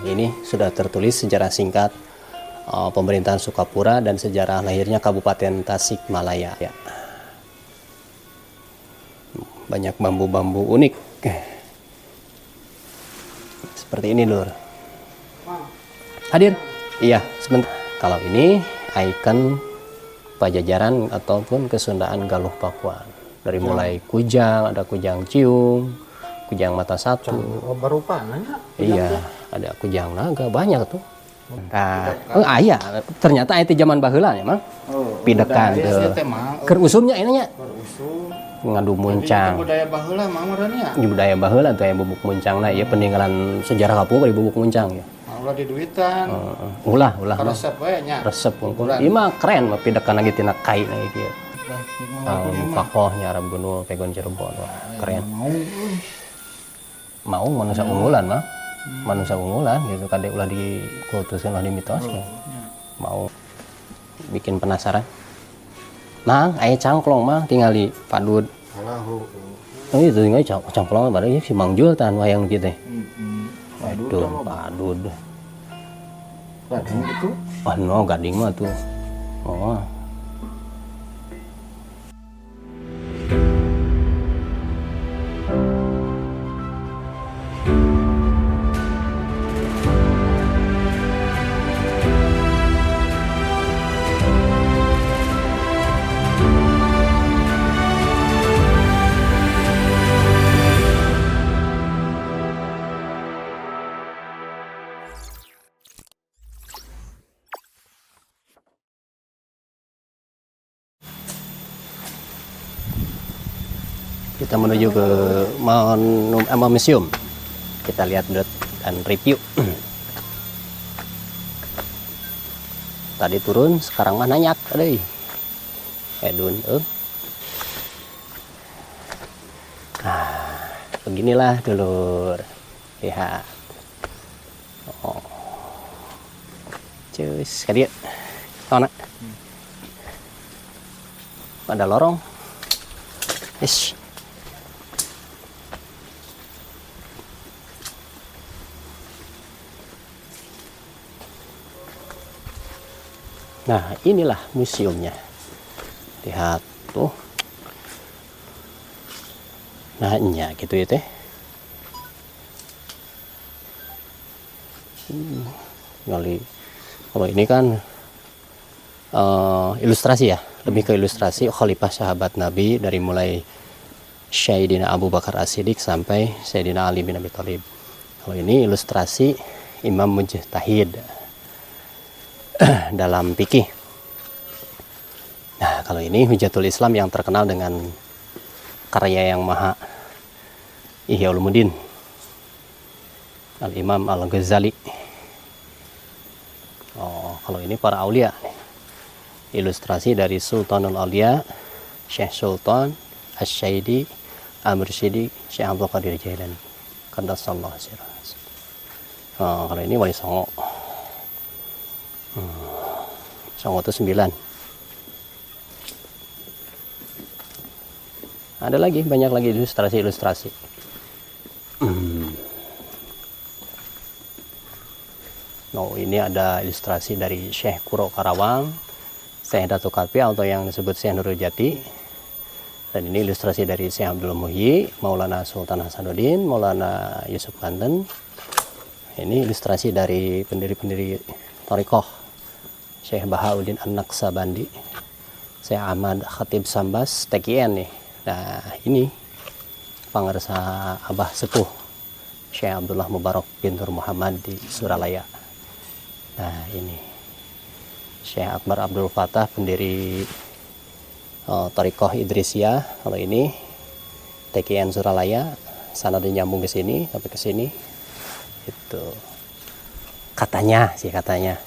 Ini sudah tertulis sejarah singkat pemerintahan Sukapura dan sejarah lahirnya Kabupaten Tasikmalaya. Ya. Banyak bambu-bambu unik. Seperti ini, Lur. Hadir. Iya, sebentar. Kalau ini ikon Pajajaran ataupun Kesundaan Galuh Pakuan. Dari mulai kujang, ada kujang ciung, kujang mata satu. Oh, barupa nanya. Iya, ada kujang naga, banyak tuh. Nah, oh, aya, ternyata itu zaman baheula ya, Mang. Oh, Pidekan budaya tuh. teh mah. Keur usumnya ini nya Keur usum. ngadu Jadi itu muncang. budaya baheula mah meureun nya. Di budaya baheula tuh ya bubuk muncang nah, ieu peninggalan sejarah kapungkur di bubuk muncang ya. Ulah diduitan. Heeh. Ulah, ulah mah. Resep we nya. Resep wungkul. Ieu mah keren mah pidekan lagi tina kai lagi kieu. Fakohnya Arab Gunung Pegon Cirebon, wah keren. Mau. Mau manusia unggulan mah. Manusia unggulan gitu kade ulah dikultuskeun, ulah dimitoskeun. Mau bikin penasaran. Mang, aya cangklong mah tingali padud. Alah heueuh. Oh itu tinggal cangklong baru si Mang Jul tahan wayang gitu. Heeh. Padud, padud. Gading gitu. Wah, no gading mah tuh. Oh. Kita menuju ke museum. Kita lihat dulu dan review. Tadi turun, sekarang mah nanyak, aduh. Edun, Nah, beginilah dulur. Lihat. Oh. Cus, kali ya. Mana? Ada lorong. Ish. Nah, inilah museumnya. Lihat tuh. Nah, nya gitu ya teh. Ngali. Kalau ini kan ilustrasi ya, lebih ke ilustrasi khalifah sahabat Nabi dari mulai Sayyidina Abu Bakar As-Siddiq sampai Sayyidina Ali bin Abi Thalib. Kalau ini ilustrasi Imam Mujtahid dalam fikih. Nah, kalau ini Hujatul Islam yang terkenal dengan karya yang maha Ihya Ulumuddin, Al-Imam Al-Ghazali. Oh, kalau ini para aulia nih. Ilustrasi dari Sultanul Aulia, Syekh Sultan Asy-Syaidi Al-Mursyidi Syekh Abdul Qadir Jailani. Qaddasallahu sirah. Oh, kalau ini Wali Songo. Songo itu 9. Ada lagi, banyak lagi ilustrasi-ilustrasi. Oh, ini ada ilustrasi dari Syekh Kuro Karawang, Syekh Datu Kapi atau yang disebut Syekh Nurul Jati. Dan ini ilustrasi dari Syekh Abdul Muhyi, Maulana Sultan Hasanuddin, Maulana Yusuf Banten. Ini ilustrasi dari pendiri-pendiri Thariqah, Syekh Bahauddin An-Naqsabandi, Syekh Ahmad Khatib Sambas, TKN nih. Nah, ini pangersa Abah Sepuh Syekh Abdullah Mubarak bin Nur Muhammad di Suralaya. Nah, ini Syekh Akbar Abdul Fattah, pendiri Thariqah Idrisiyah. Kalau ini TKN Suralaya, sanadnya nyambung ke sini sampai ke sini. Itu katanya sih, katanya.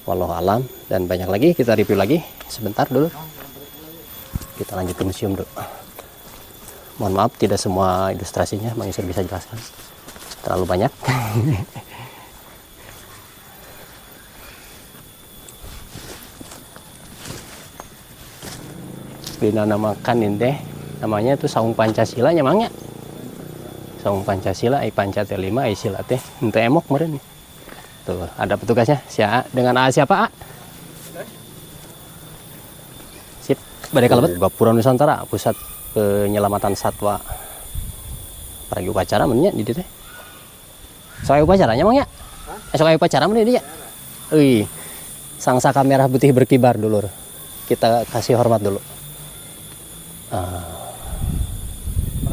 Wallahu alam. Dan banyak lagi, kita review lagi sebentar dulu. Kita lanjut ke museum dulu. Mohon maaf tidak semua ilustrasinya Bang Isur bisa jelaskan, terlalu banyak. Dinamakan ini teh, namanya itu Saung Pancasila nya Mang ya. Saung Pancasila, ai panca teh lima, ai sila teh henteu emok meureun. Tuh, ada petugasnya. Si A dengan A siapa A? Sip, bade kalebet. Gapura Nusantara, pusat penyelamatan satwa. Paragi upacara mun nya di dieu teh. Sok aya upacaranya, Mang, ya? Sok aya upacara mun di dieu ya? Euy. Sang saka merah putih berkibar, dulur. Kita kasih hormat dulu. Ah.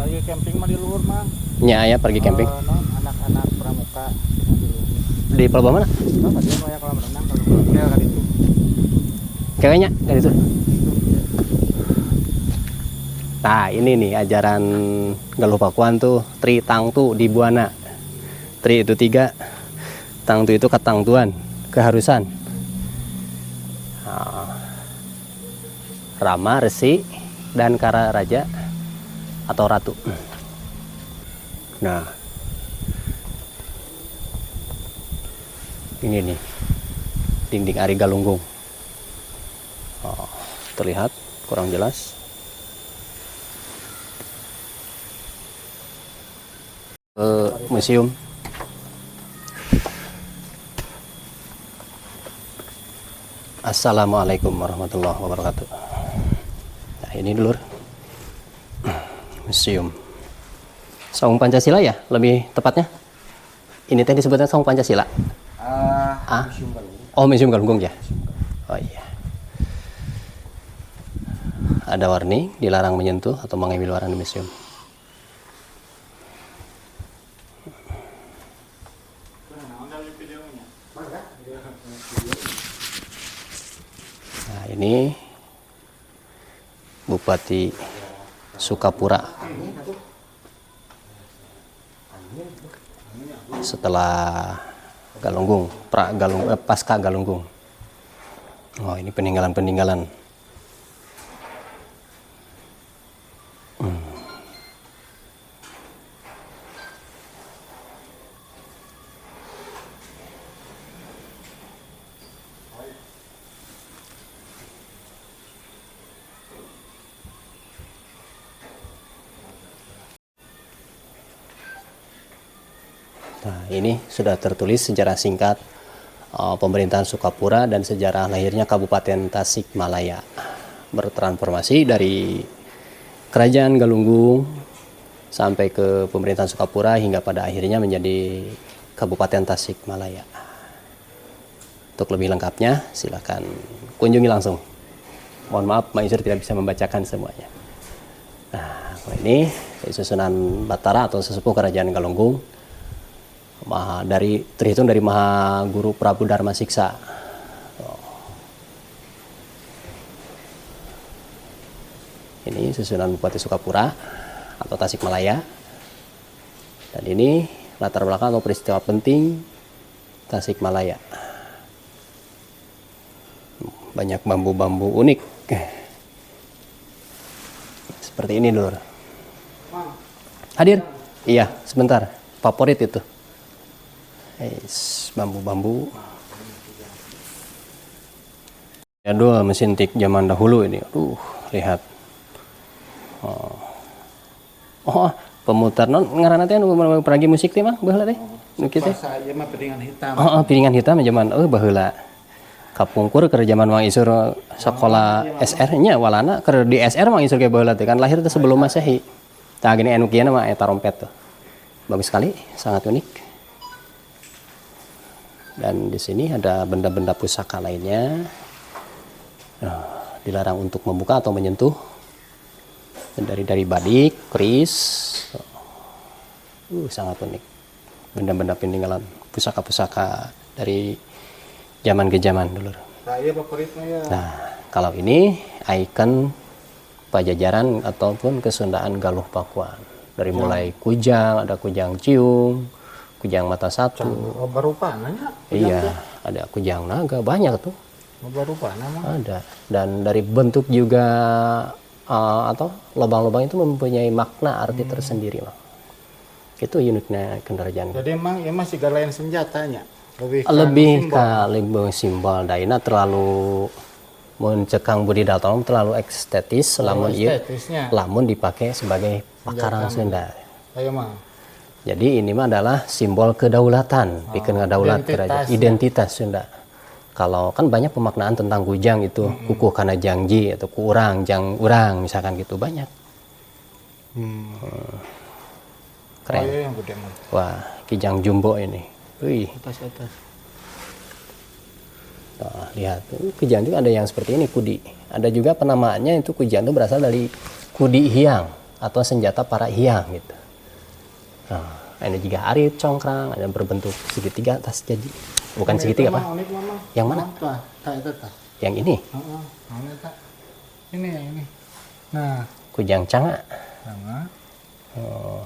Lagi camping mah di luhur, Mang. Nya aya pergi camping. Eh, non, anak-anak pramuka di luhur. Di Palembang mana? Apa dia aya kolam renang kalau hotel kan itu. Kayaknya dari itu. Nah, ini nih ajaran Galuh Pakuan tuh, Tri Tangtu di Buana. Tri itu tiga, Tangtu itu ketangtuan, keharusan. Nah, Rama, Resi, dan Kara Raja atau Ratu. Nah, ini nih dinding Ari Galunggung. Oh, terlihat kurang jelas. Ke museum. Assalamualaikum warahmatullahi wabarakatuh. Nah, ini dulur museum Saung Pancasila ya, lebih tepatnya. Ini teh disebutnya Saung Pancasila. Ah, Ah. Museum Galunggung. Oh, Museum Galunggung ya. Oh iya. Ada warning, dilarang menyentuh atau mengambil barang di museum. Nah, ini Bupati Sukapura. Setelah Galunggung, pra Galung, pasca Galunggung. Oh, ini peninggalan-peninggalan. Nah, ini sudah tertulis sejarah singkat pemerintahan Sukapura dan sejarah lahirnya Kabupaten Tasikmalaya. Bertransformasi dari Kerajaan Galunggung sampai ke pemerintahan Sukapura hingga pada akhirnya menjadi Kabupaten Tasikmalaya. Untuk lebih lengkapnya silakan kunjungi langsung. Mohon maaf, Mang Isur tidak bisa membacakan semuanya. Nah, kalau ini susunan Batara atau sesepuh Kerajaan Galunggung. Maha dari terhitung dari Maha Guru Prabu Dharma Siksa. Oh. Ini susunan Bupati Sukapura atau Tasikmalaya. Dan ini latar belakang atau peristiwa penting Tasikmalaya. Banyak bambu-bambu unik. Seperti ini, Lur. Hadir? Iya, sebentar. Favorit itu. Bambu-bambu. Aduh, mesin tik zaman dahulu ini. Aduh, lihat. Oh, oh, pemutar non ngaranna teh anu peragi musik teh mah baheula teh. Nu kieu teh. Bahasa ieu mah piringan hitam. Oh, piringan hitam zaman baheula. Kapungkur keur zaman Mang Isur sekolah SR nya walana keur di SR Mang Isur ge baheula teh kan lahir teh sebelum Masehi. Tah gini anu kieu mah eta trompet tuh. Bagus sekali, sangat unik. Dan di sini ada benda-benda pusaka lainnya. Nah, dilarang untuk membuka atau menyentuh. Dan dari badik, keris. Sangat unik. Benda-benda peninggalan pusaka-pusaka dari zaman ke zaman dulu. Nah, iya favoritnya ya. Nah, kalau ini ikon Pajajaran ataupun Kesundaan Galuh Pakuan. Dari mulai kujang, ada kujang ciung, kujang mata satu. Oh, barupa nanya. Iya, ada kujang naga, banyak tuh. Oh, barupa nama. Ada. Dan dari bentuk juga atau lubang-lubang itu mempunyai makna arti tersendiri, Bang. Itu uniknya kerajaan. Jadi emang ya masih lain senjatanya. Lebih ke Lebih simbol. ke lebih simbol. Daina terlalu mencekang Budi Dalton terlalu estetis, lamun ieu estetisnya. lamun dipakai sebagai pakarang Sunda. Ayo mah. Jadi ini mah adalah simbol kedaulatan, pikeun ngadaulat identitas, kerajaan, identitas Sunda. Kalau kan banyak pemaknaan tentang kujang itu, kukuh karena jangji atau ku urang, jang urang misalkan gitu banyak. Keren. Oh, iya, yang gede mah. Wah, kijang jumbo ini. Wih, Atas atas. Nah, lihat. Kijang juga ada yang seperti ini, kudi. Ada juga penamaannya itu kujang itu berasal dari kudi hiang atau senjata para hiang gitu. Nah, ini juga arit congkrang, ada berbentuk segitiga atas jadi bukan Ini segitiga itu apa? mah unik mah, Mang. Yang mana? Tah, tah itu tah. Yang ini Heeh, mana tah? Ini yang ini. Nah, kujang canga. sama. Oh,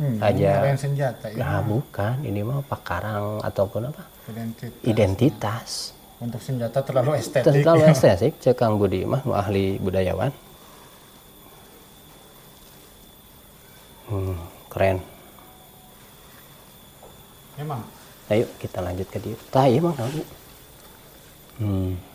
Ini aja. lain senjata ya. Nah, bukan, ini mah pakarang ataupun apa? Identitas. Identitas. Untuk senjata terlalu estetik. Terlalu estetik, cek Kang Budi mah nu ahli budayawan. Keren. Emang. Ayo kita lanjut ke dia. Tah, iya mah naon ieu?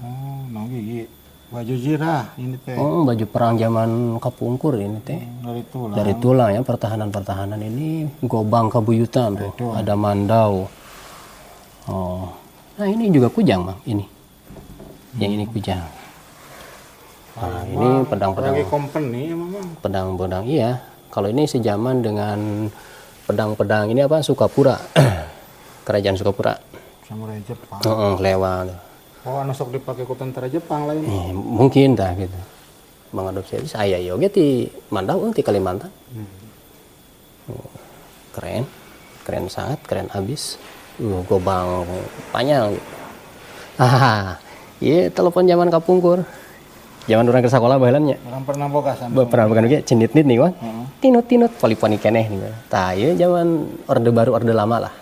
Oh, no gigi. Baju zirah ini teh. Oh, baju perang zaman kapungkur ini teh. Dari tulang. Dari tulang ya, pertahanan-pertahanan ini gobang kabuyutan tuh. Ada mandau. Oh. Nah, ini juga kujang, Bang, ini. Yang ini kujang. Nah, ini pedang-pedang Lagi company emang, Mang. Pedang-pedang iya. Kalau ini sejaman dengan pedang-pedang ini apa? Sukapura. Kerajaan Sukapura. Samurai Jepang. Heeh, lewat. Oh, anu sok dipakai ku tentara Jepang lain. Eh, mungkin dah gitu. Mengadopsi saya ya oge di Mandau di Kalimantan. Oh, keren. Keren sangat, keren abis. Gobang panjang gitu. Ah, iya telepon zaman kapungkur. Zaman urang ke sekolah baheula nya. Urang pernah boga sama. Pernah bukan oge cenit-nit nih kan. Tinut-tinut polifoni keneh nih. Tah, ieu zaman Orde Baru, Orde Lama lah.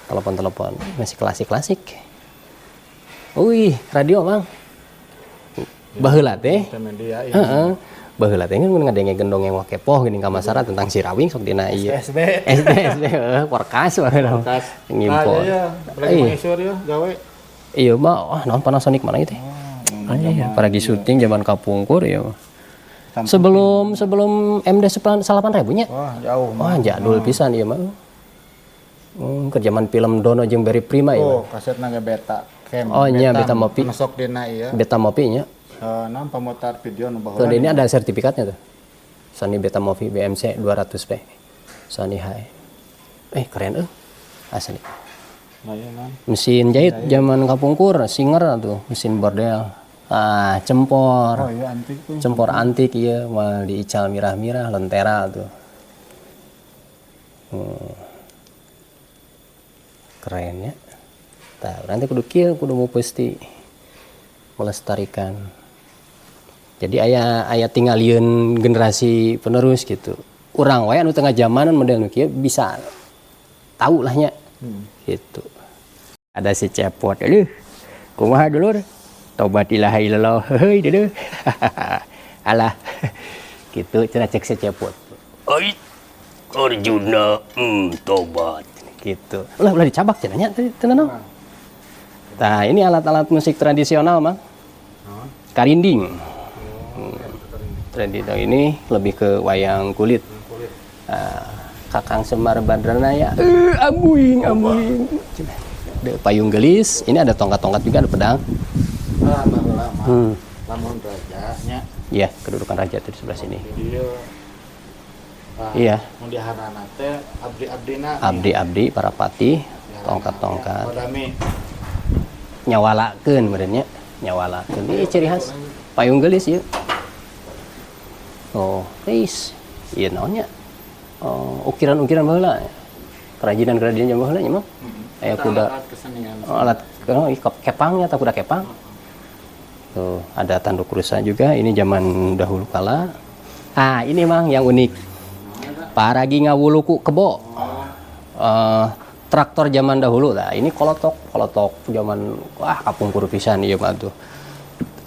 Telepon-telepon masih klasik-klasik. Wih, radio, Mang. Baheula teh. Media ya. Heeh. Baheula teh mun ngadenge dongeng wah kepoh geuning ka masyarakat tentang si Rawing sok dina ieu. SB. SD SD heuh, porkas baheula. Kas. Ngimpor. Nah, iya, lagi Iya. mengisur ya, gawe. Iya mah, wah naon Panasonic mana itu? Oh, Ah, iya, paragi syuting zaman kapungkur ya. Sampai- Sebelum sebelum MD 8000 nya. Wah, jauh. Wah, jadul pisan ieu mah. Ke zaman film Dono jeung Barry Prima ya. Oh, kaset naga beta. Cam. Oh, iya, beta mopi. Anu sok dina ieu. Beta Movie nya. Eh, naon pemutar video nu Tuh, baheula. ini ada sertifikatnya tuh. Sony Beta Movie BMC 200P. Sony HE. Eh, keren eh. Asli. Nah, iya, naon. Mesin jahit zaman kapungkur, Singer tuh, mesin bordel. Ah, cempor. Oh, iya antik tuh. Cempor antik iya, mal diical mirah-mirah, lentera tuh. Keren ya. Tah, nanti kudu kieu, kudu mau pasti melestarikan. Jadi aya aya tingalieun generasi penerus gitu. Urang wae anu tengah zamanan model nu kieu bisa tahu lah nya. Gitu. Ada si Cepot. Aduh. Kumaha dulur? Tobat ilaha illallah. Heuy dulur. Alah. Gitu cenah cek si Cepot. Oi. Arjuna, tobat. Gitu. Ulah ulah dicabak cenah nya teu teu naon. Nah, ini alat-alat musik tradisional, Mang. Karinding. Tradisional ini lebih ke wayang kulit. Ah, Kakang Semar Badranaya. Eh, ambuing, ambuing. Ada payung gelis, ini ada tongkat-tongkat juga, ada pedang. Ah, baheula mah. Lamun raja nya Iya, kedudukan raja itu di sebelah sini. di dieu. Ah, Iya. Mun diharana teh abdi-abdina. Abdi-abdi para patih, tongkat-tongkat. Kodami. Nyawalakeun meureun nya, nyawalakeun. Ini ciri khas payung gelis ieu. Oh, geus. Ieu naon nya? Oh, ukiran-ukiran baheula. Kerajinan-kerajinan zaman baheula nya mah. Aya kuda. Alat kesenian. Oh, alat oh, kepangnya atau kuda kepang. Tuh, ada tanduk rusa juga. Ini zaman dahulu kala. Ah, ini Mang yang unik. Paragi ngawuluku kebo. Eh, traktor zaman dahulu lah. Ini kolotok, kolotok zaman wah kapungkur pisan ieu mah tuh.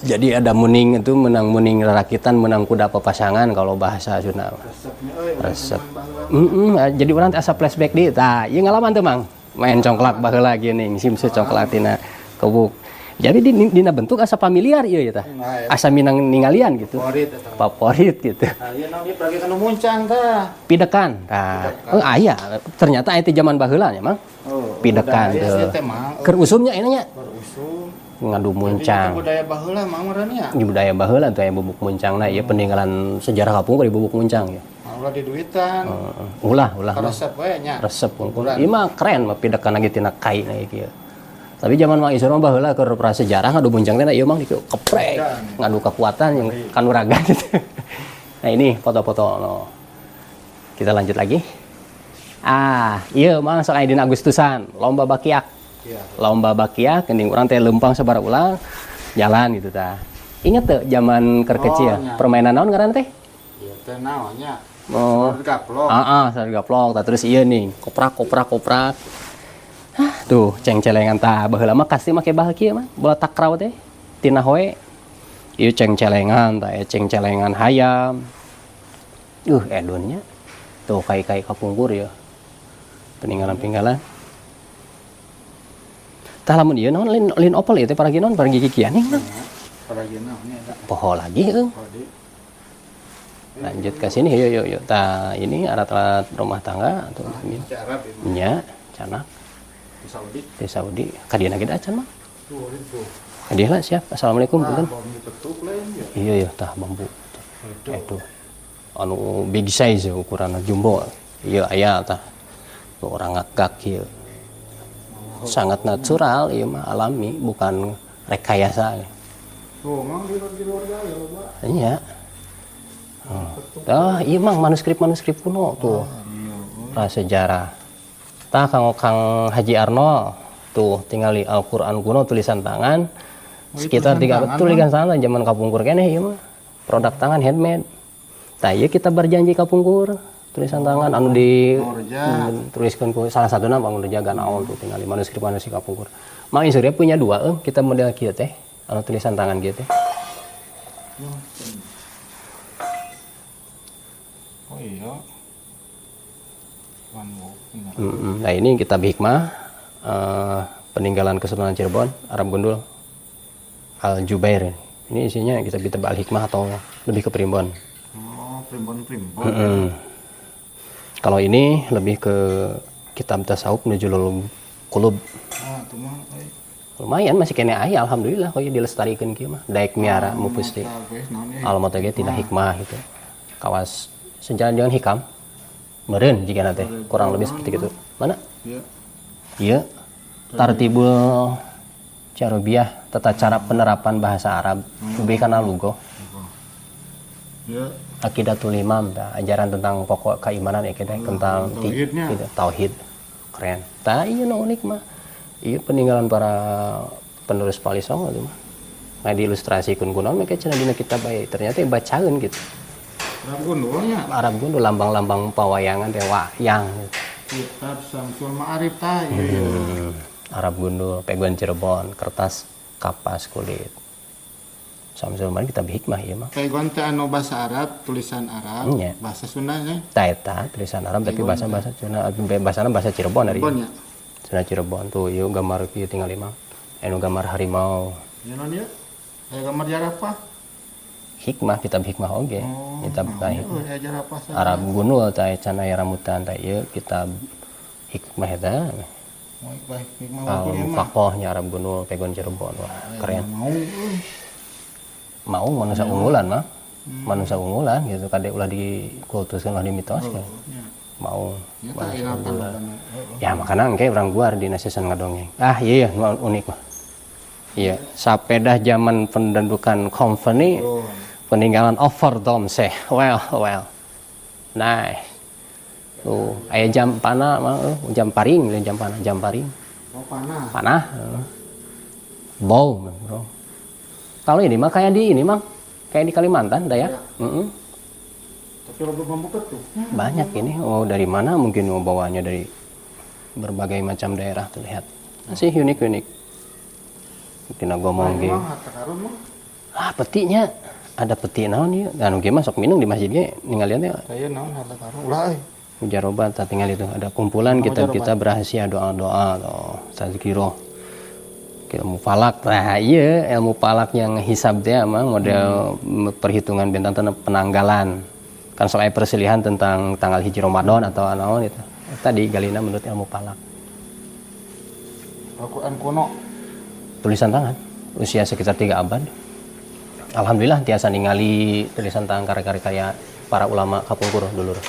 Jadi ada muning itu menang muning rakitan menang kuda papasangan kalau bahasa Sunda. Resepnya euy, Resep. baheula. Jadi urang teh asa flashback di. Tah, ieu ngalaman tuh Mang. Main congklak baheula gini, sim congklak tina kebuk. Jadi dina bentuk asa familiar ieu ya tah. Nah, ya. Asa minang ningalian gitu. Favorit eta. Favorit gitu. Nah, ieu naon ieu peragi kanu muncang tah. Pidekan. Tah. Oh, aya. Ternyata aya ti zaman baheula nya, Mang. Oh, Pidekan budaya tuh. sih teh, Mang. Keur usumnya nya Keur usum. Ngadu Jadi muncang. itu budaya baheula, Mang, meureun nya. Di budaya baheula tuh aya bubuk muncang. Nah, ieu peninggalan sejarah kapungkur di bubuk muncang ya. Ulah diduitan. Heeh. Ulah, ulah mah. Resep we nya. Resep wungkul. Ieu mah keren mah pidekan lagi tina kai na kieu. Tapi zaman Mang Isur mah baheula keur prasejarah ngadu muncang teh ieu mah di keprek ngadu kekuatan yang kanuragan gitu. Nah, ini foto-foto no. Kita lanjut lagi. Ah, iya mang sok aya dina Agustusan, lomba bakiak. Iya. Lomba bakiak geuning urang teh leumpang sabaraha ulang jalan gitu tah. Ingat tuh zaman keur kecil, Oh, nya. Permainan naon ngaran teh? Ieu teh naon nya? Oh. Gaplok. Ah, ah, sarua gaplok. Tah, terus iya nih, koprak koprak koprak. Hah, tuh ceng-celengan tah baheula mah kasih make bahal kieu mah, bola takraw teh tina hoe. Ieu ceng-celengan tah, ieu ceng-celengan hayam. Edonnya. Tuh kai-kai kapungkur ya. Peninggalan-peninggalan. Tah lamun ieu naon lin, lin opel ieu teh paragi naon paragi kikian nih mah. Paragi naon nya eta? Poho lagi euy. Oh, di. Lanjut ke sini yuk yuk yuk. Tah, ini alat-alat rumah tangga atau ini. Di Arab ieu mah. Nya, canak Di Saudi. Di Saudi. Kadieu ge acan mah. Tuh, itu. Kadieu lah siap. Assalamualaikum Ah, punten. bambu ketuk lain ya. Iya ya, tah bambu. Itu. Anu big size ya, ukuran jumbo. Iya aya tah. Tuh orang ngagak ieu. Sangat natural ieu mah, alami, bukan rekayasa. Tuh, mang di luar gawe loba. Iya. Oh. Oh, iya mang manuskrip-manuskrip kuno tuh. Prasejarah. Tah Kang Kang Haji Arnold tuh tinggali Al-Qur'an kuno tulisan tangan. Oh, Sekitar tulisan tiga tangan, tulisan tangan zaman kapungkur keneh ieu mah. Produk tangan handmade. Tah ieu kita berjanji kapungkur tulisan tangan anu di Murja. Tuliskeun ku salah satu nama Bang Jaga naon tuh tinggali manuskrip manuskrip kapungkur. Mang Surya punya dua kita model kieu teh anu tulisan tangan kieu teh. Oh iya. Wan bener. Nah, ini kitab hikmah peninggalan Kesultanan Cirebon, Arab Gundul, Al Jubair. Ini isinya kitab-kitab Al Hikmah atau lebih ke primbon. Oh, primbon-primbon. Kalau ini lebih ke kitab tasawuf Nujulul Qulub. Ah, tuh mah euy. Lumayan masih keneh aya, alhamdulillah kalau dilestarikan kieu mah. Daek miara mupus teh. Tah, geus naon ieu? Alamat ge tidak hikmah gitu. Kawas sejalan dengan hikam. Meureun jika teh kurang lebih seperti itu. Mana? Iya. Iya. Tartibul Carobiah, tata cara penerapan bahasa Arab, lebih karena lugo. Iya. Akidatul Imam, tah, ajaran tentang pokok keimanan ya kita tentang tauhidnya. Gitu, tauhid. Keren. Tah iya nu unik mah. Iya peninggalan para penerus Wali Songo itu mah. Nah diilustrasikeun kunaon mereka cenah dina kitab bae. Ternyata ya bacaeun gitu. Arab Gundulnya. Arab Gundul lambang-lambang pawayangan teh wayang gitu. Kitab Samsul Ma'arif tah ieu. Iya. Arab Gundul, Pegon Cirebon, kertas kapas kulit. Samsul Ma'arif kitab hikmah ieu mah. Pegon teh anu bahasa Arab, tulisan Arab, Iya. bahasa Sunda nya. Tah eta tulisan Arab tapi bahasa bahasa Sunda, bahasana bahasa Cirebon dari. Cirebon ya. Sunda Cirebon tuh ieu gambar ieu tinggal lima. Anu gambar harimau. Ieu naon ieu? Aya gambar jerapah. Hikmah, kitab hikmah oge. Oh, Kitab naon ieu? hikmah. Aya jerapah saja. Arab Gundul tah can aya rambutan tah ieu kitab hikmah eta. Oh, baik, hikmah Al wungkul ieu mah. Mufaqahnya Arab Gundul Pegon Cirebon. Wah, keren. Mau euy. Mau manusia unggulan mah. Manusia unggulan gitu kade ulah dikultuskeun ulah dimitoskeun. Nya. Mau Nya tah manusia ieu unggulan. tanggapan. Ya makanya engke urang guar di season ngadongeng. Ah iya, iya nu unik mah. Iya, sapedah zaman pendudukan company Oh. peninggalan Overdome seh. Well, well. Nice. Tuh, aya jam panah mah, jam paring, lain jam panah, jam paring. Oh, panah. Panah. Bow, bro. Kalau ini mah kayak di ini mah, kayak di Kalimantan, dah ya. Ya. Tapi loba bambu ketuk. Banyak ini. Oh, dari mana mungkin mau bawanya dari berbagai macam daerah terlihat. Masih unik-unik. Tina gomong ge. Emang harta karun mah. Ah, petinya. Ada peti naon ieu? Anu ge mah sok minum di masjid ge ningalian teh. Saya naon harta karun. Ulah euy. Mujarobat tah tinggal itu ada kumpulan Oh, kitab-kitab rahasia doa-doa atau tazkirah. Ilmu falak. Nah, iya, ilmu falak yang hisab teh emang model perhitungan bintang tentang penanggalan. Kan soal perselisihan tentang tanggal 1 Ramadan atau naon itu. Tadi galina menurut ilmu falak. Al-Quran kuno. Tulisan tangan usia sekitar 3 abad. Alhamdulillah tiasa ningali tulisan tangan karya-karya para ulama kapungkur, dulur.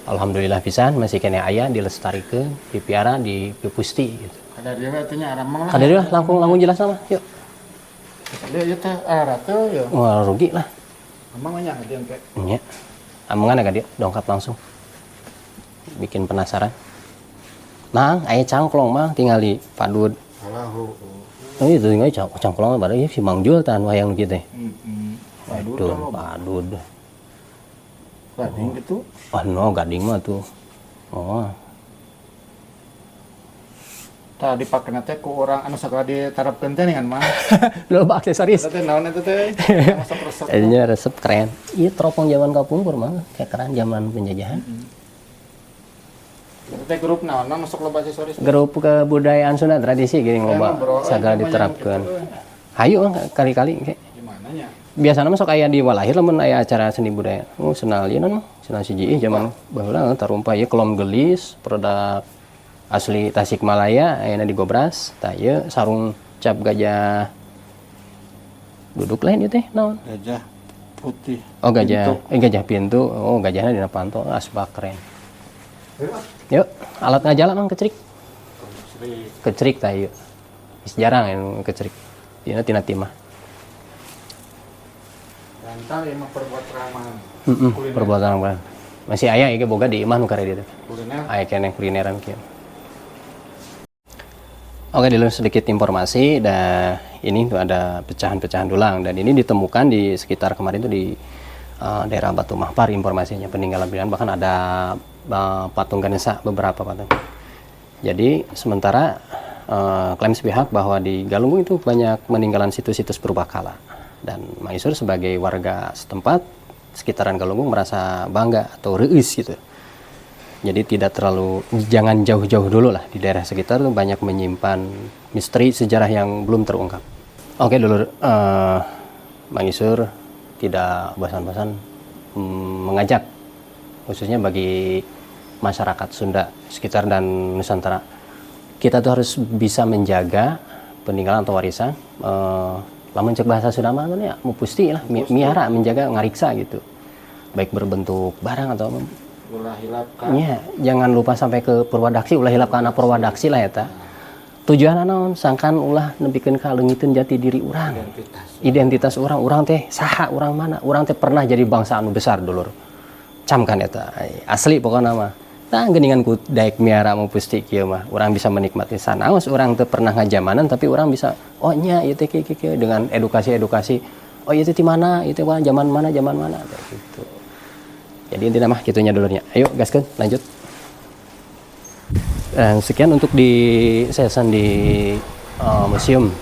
Alhamdulillah pisan masih keneh aya, dilestarikeun, dipiara, dipipusti gitu. Ada dia atuh nya, aramang lah. Kada lah, langkung langkung jelas mah. Yuk. Dia ieu teh ratu ya. Wah, rugi lah. Amang nya dia engke. Nya. Amangan agak dia dongkap langsung. Bikin penasaran. Mang, aya cangklong, Mang, tingali padud. Alah hu. Oh, itu tinggal cangklong pada si Mang Jul tan wayang gitu teh. Heeh. Padud. Tuh, padud. Gading gitu. Wah, no, gading mah tuh. Oh, Tah dipakena teh ku urang anu sagala ditarapkeun teh kan mah. Loba aksesoris. Eta teh naon eta teh? Masuk resep. Jadinya resep keren. Iya, teropong zaman kapungkur mah, kayak keren zaman penjajahan. Eta teh grup naon masuk loba aksesoris. Grup kebudayaan Sunda tradisi gini loba ngobrol, segala eh, diterapkan. gitu, eh. Hayu ah, kali-kali kayak. Gimana nya? Biasanya masuk aya di walahir lamun aya acara seni budaya. Oh, senal ieu mah, senal siji zaman baheula tarumpah ieu kelom gelis, produk asli Tasikmalaya ayeuna digobras. Tah, ieu sarung cap gajah duduk lain ieu teh naon? Gajah putih. Oh, gajah, eh, gajah pintu. Oh, gajahnya dina panto, asbak keren. Yuk, alat ngajala, Mang, kecrik. Kecrik tah ieu. Geus jarang anu kecrik. Ieu tina timah. Bantal ya mah perbuat ramal. Heeh, perbuatan orang. Masih aya ieu boga di imah nu kare dieu teh. Kuliner. Aya keneh kulineran kieu. Oke, dulu sedikit informasi dan ini tuh ada pecahan-pecahan tulang dan ini ditemukan di sekitar kemarin tuh di daerah Batu Mahpar informasinya, peninggalan peninggalan, bahkan ada patung Ganesha, beberapa patung. Jadi sementara klaim sepihak bahwa di Galunggung itu banyak peninggalan situs-situs purbakala dan Mang Isur sebagai warga setempat sekitaran Galunggung merasa bangga atau reueus gitu. Jadi tidak terlalu, jangan jauh-jauh dulu lah, di daerah sekitar tuh banyak menyimpan misteri sejarah yang belum terungkap. Oke dulur, Mang Isur tidak bosan-bosan mengajak khususnya bagi masyarakat Sunda sekitar dan Nusantara. Kita tuh harus bisa menjaga peninggalan atau warisan. Lamun cek bahasa Sunda mah ya mupusti lah, miara, menjaga, ngariksa gitu. Baik berbentuk barang atau Ulah hilap ka. Iya, jangan lupa sampai ke Purwadaksi, ulah hilap kana Purwadaksi lah eta. Tujuan naon? Sangkan ulah nepikeun ka leungiteun jati diri urang. Identitas. Identitas urang, urang teh saha, urang mana? Urang teh pernah jadi bangsa anu besar, dulur. Camkan eta. Asli pokokna mah. Tah, geuningan ku daek miara mupusti kieu mah, urang bisa menikmati sanaos urang teu pernah ngajamanan, tapi urang bisa, oh nya ieu teh kieu kieu dengan edukasi-edukasi. Oh, ieu teh di mana? Ieu teh zaman mana? Zaman mana? Kayak gitu. Jadi intinya mah gitunya, dulurnya. Ayo gaskeun, lanjut. Dan sekian untuk di season di museum.